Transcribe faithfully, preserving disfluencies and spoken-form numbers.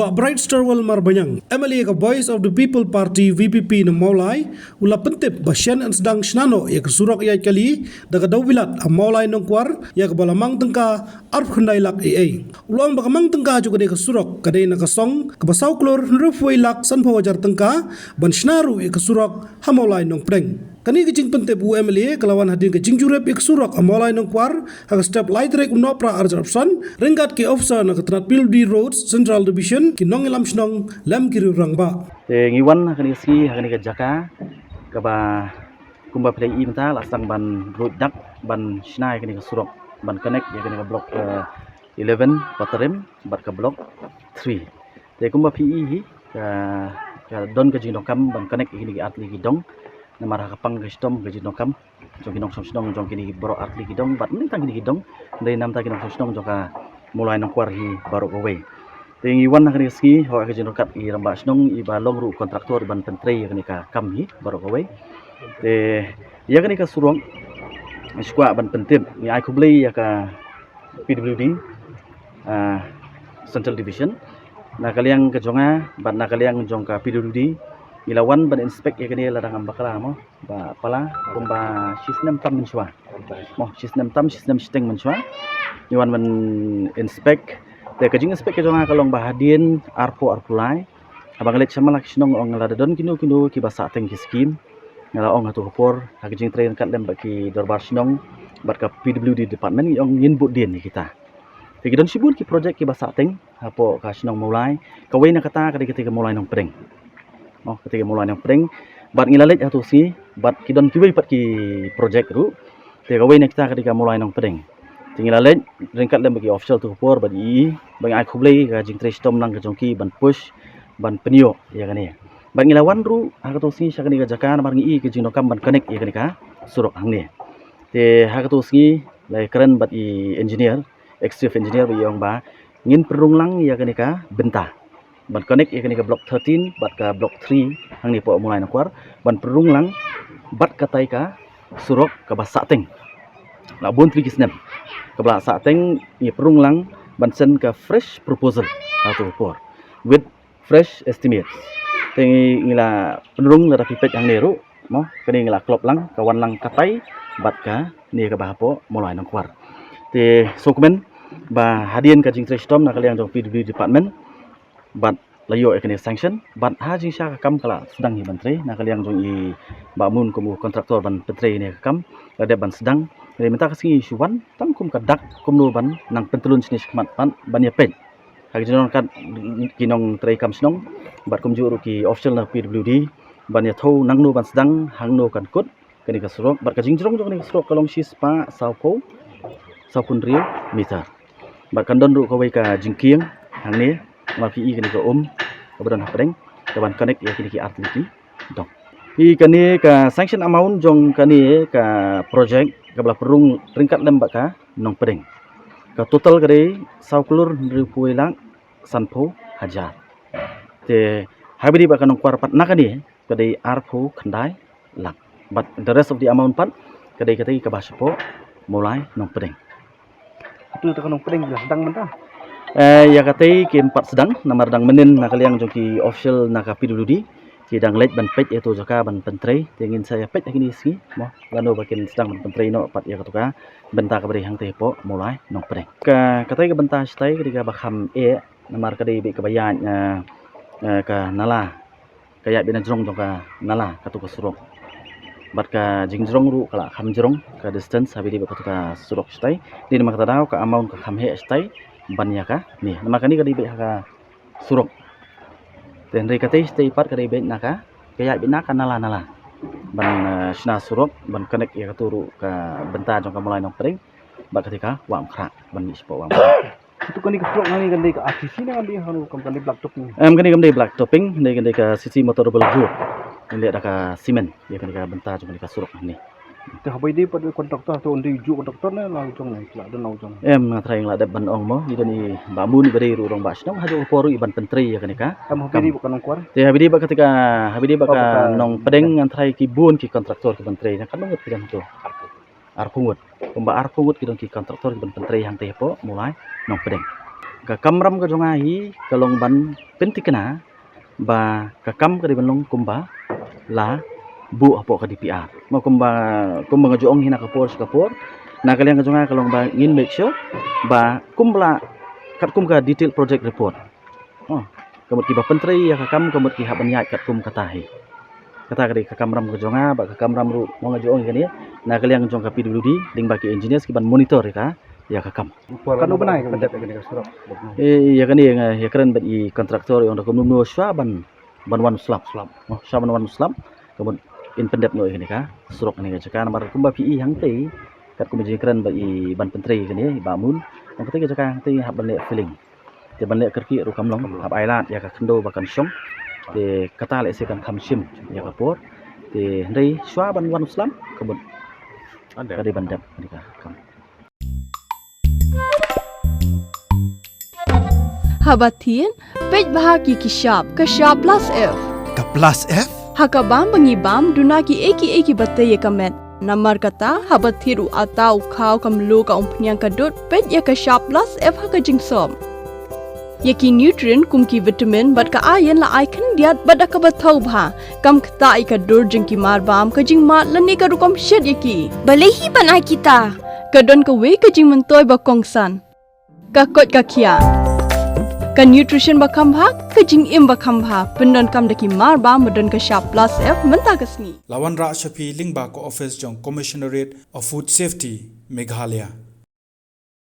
Bah Brightstarwell Marbaniang, M L A ka Voice of the People Party, V P P, na Mawlai, u la pyntip ba shen yn sdang shna noh ïa ka surok ïaid kali da ka Dewbilat ha Mawlai Nongkwar ïa kaba la mang tyngka arphew khyndai lak ei ei. U la ong ba ka mang tyngka jong kane ka surok ka dei na ka song kaba saw klur hynriewphew wei lak sanphew hajar tyngka ban shna ruh ïa ka surok ha Mawlai Nongpdeng. Kane ka jingpyntip u M L A ka la wan hadien ka jingjurip ïa ka surok ha Mawlai Nongkwar ha ka step lai tarik u Nohprah arhajar arphew san ryngkat ki officer na ka tnat P W D Roads Central Division, ki nongïalam shnong lem ki riew rangbah. Te ngi wan ha kane ka sngi ha kane ka jaka kaba kumba phi la ïohi mynta la sdang ban ruid dak ban shna ïa kane ka surok ban connect ïa kane ka block, eh, eleven Patarim bad ka block three. Te kumba phi ïohi hi ka, ka don ka jingdonkam ban connect ïa kine ki artylli ki dong. Namar ha ka pang ka shitom ka jingdonkam jong ki nongshong shnong jong kine ki baroh artylli ki dong bad ym tang kine ki dong, hynrei namar ki nongshong shnong jong ka Mawlai Nongkwar hi baroh kawei. Te ngi wan ha kane ka sngi hok ha ka jingryngkat i rangbah shnong iba long ruh kontraktor ban pyntrei ïa kane ka kam hi baroh kawei. Te ïa kane ka surok ngi shu kwah ban pyntip, ngi ai khublei ïa ka P W D, ah, Central Division. Na ka liang ka jong nga bad na ka liang jong ka P W D ngi la wan ban inspect ïa kane la dang am bakla mo, ba pala kumba shisnem tam mynshuwa. Mo, shisnem tam, shisnem shiteng mynshuwa ngi wan ban inspect. Te ka jinginspect ka jong nga ka long ba hadien arphew arphew lai haba nga leit sha man la ki shnong, ong lada don kino kino kiba sahteng ki skim, nga la ong ha tu ka por ha ka jingtrei ryngkat lem bad ki dorbar shnong bad ka P W D department, ngi ong ngin bud dien ïa kita. Te ki don shibun ki project kiba sahteng hapoh ka shnong Mawlai. Kawei na kata ka dei kata ka Mawlai Nongpdeng. Oh, kata ka Mawlai Nongpdeng. Bad ngi la leit ha tu ka sngi bad ki don kiwei pat ki project ruh. Te kawei na kita ka dei ka Mawlai Nongpdeng. Te ngi la leit ryngkat lem bad ki official tu ka por bad i, bad ngi ai khublei ka jingtrei shitom lang ka jong ki ban push ban pynïoh ïa kane. Bad ngi la wan ruh ha ka tu ka sngi sha kane ka jaka namar ngi i ka jingdonkam ban connect ïa kane ka surok hangne. Te ha ka tu ka sngi la kren bad i engineer, executive engineer, ba i ong ba ngin pynrung lang ïa kane ka bynta ban connect ïa kane ka block thirteen bad ka block three hangne hapoh Mawlai Nongkwar, ban pynrung lang bad katai ka surok kaba sahteng. La bun tylli ki snem kaba la sahteng, ngi pynrung lang ban send ka fresh proposal ha tu ka por with fresh estimates. Te ngi, ngi la pynrung, lada phi peit hangne ruh mo, kane ngi la klop lang, ka wan lang katai bad kane kaba hapoh Mawlai Nongkwar. Te sngewkmen ba hadien ka jingtrei shitom na ka liang jong P W D department bad la ïoh ïa kane sanction bad ha jingshisha ka kam ka la sdang hi ban trei na ka liang jong i Bah Mun kum u kontraktor ban pyntrei ïa kane ka kam, la dep ban sdang. Te mynta ka sngi shu wan tang kum ka dak kumno ban nang pyntlun shane shakhmat pat ban ïa peit ha ka jingdon kat ki nongtrei kam shnong bad kumjuh ruh ki official na P W D ban ïathuh nangno ban sdang, hangno kan kut kane ka surok. Bad ka jingjrong jong kane ka surok ka long shispah sawphew, sawphew hynriew meter. Bad kan don ruh kawei ka jingkieng hangne, ma phi i kane ka um kaba don hapdeng kaban connect ïa kine ki artylli ki dong. Hi kane ka sanction amount jong kane ka project kaba la pynrung ryngkat lem bad ka Nongpdeng, ka total ka dei saw klur hynriewphew wei lak sanphew hajar. Te haba ïadei bad ka Nongkwar pat na kane ka dei arphew khyndai lak. But the rest of the amount pat ka dei katei kaba shapoh Mawlai Nongpdeng. Hato kata ka Nongpdeng ki la sdang mynta? Eh, ïa katei kim pat sdang namar dang mynnin na ka liang jong ki official na ka P W D ki dang leit ban peit ïa tu jaka ban pyntrei. Te ngin sa ïa peit ha kine ki sngi mo, lano ba kin sdang ban pyntrei noh pat ïa katu ka bynta kaba dei hangtei hapoh Mawlai Nongpdeng. Ka, katei ka bynta shatai ka dei kaba kham eh namar ka dei beit kaba ïaid, eh, eh, ka nala, ka ïaid beit na jrong jong ka nala katu ka surok. Bad ka jingjrong ruh ka la kham jrong, ka distance haba ïadei bad katu ka surok shatai. Dei namar kata daw ka amount ka kham heh shatai ban ïa kane, namar kane ka dei beit ha ka surok. Te hynrei katei shatai pat ka dei beit na ka, ka ïaid beit na ka nala nala ban, eh, shna surok ban connect ïa katu ruh ka bynta jong ka Mawlai Nongpdeng bad katei ka Wah Umkhrah, ban mih shapoh Wah Umkhrah. Hato kane ka surok hangne kan dei ka R C C ne kan dei hangno, kan dei black topping? Em, kane kam dei black topping, kane kan dei ka C C motor double road. Kan dei da ka cement ïa kane ka bynta jong kane ka surok hangne. Te haba ïadei pat kontraktor, to ym dei ju kontraktor ne la u jong ne, la don la u jong? Em, nga tharai nga la dep ban ong mo, i don i Bah Mun iba dei ruh rangbah shnong, ha kajuh ka por ruh i ban pyntrei ïa kane ka kam. Em, haba ïadei bad ka Nongkwar? Te haba ïadei bad kata ka, haba ïadei bad ka Nongpdeng, nga tharai ki bun ki kontraktor ki ban trei, na katno ngut ki don hato? Arphew ngut. Kumba arphew ngut ki don ki kontraktor ki ban pyntrei hangtei hapoh Mawlai Nongpdeng. Ka kamram ka jong nga hi ka long ban pyntikna ba ka kam ka dei ban long kumba la buh hapoh ka D P R. Mo kumba, kumba nga ju ong hi na ka por sha ka por, na ka liang ka jong nga ka long ba ngin make sure ba kumba la katkum ka detailed project report. Oh, ka mut kiba pyntrei ïa ka kam ka mut ki hap ban ïaid katkum kata hi. Kata ka dei ka kamram ka jong nga, bad ka kamram ruh mo nga ju ong hi kane, na ka liang jong ka P W D lyngba ki engineers ki ban monitor ïa ka, ïa ka kam. Katno bnai ka pyndep ïa kane ka surok? Eh, ïa kane nga ïakren bad i contractor ïa ong da kumno kumno shuwa ban, ban wan slap. Slap. Oh, shuwa ban wan slap ka mut in pyndep noh ïa kane ka surok, kane ka jaka, namar kumba phi i hangtei katkum i jingkren bad i ban pyntrei kane i Bah Mun, ong katei ka jaka hangtei hap ban leh filling. Te ban leh kyrkieh ruh kam long, kam long, hap ai lad ïa ka khyndew ba kan shong. Te kata lehse kan kham shim ïa ka por. Te hynrei shuwa ban wan u slap ka mut ka dei ban dep kane ka kam. Haba thied, peit bha ki ki shap, ka shap plus F. Ka plus F? Ha ka bam ba ngi bam, duna kiei kiei kiba tei ïa ka met. Namar kata, haba thied u atta, u khaw, ka mluh, ka umphniang, ka dud, peit ïa ka shap plus F ha ka jingsop. Ïa ki nutrient kum ki vitamin bad ka iron la ai khyndiat bad da kaba thaw bha. Kam ktah ïa ka dur jong ki mar bam, ka jingmad lane ka rukom shet ïa ki. Balei hi ban ai kita? Ka don kawei ka jingmyntoi ba kongsan. Ka koit ka khiah. Ka nutrition ba kham bha, ka jingim ba kham bha. Pyndonkam da ki mar bam ba don ka shap plus F mynta ka sngi. La wanrah sha phi lyngba ka office jong Commissionerate of Food Safety, Meghalaya.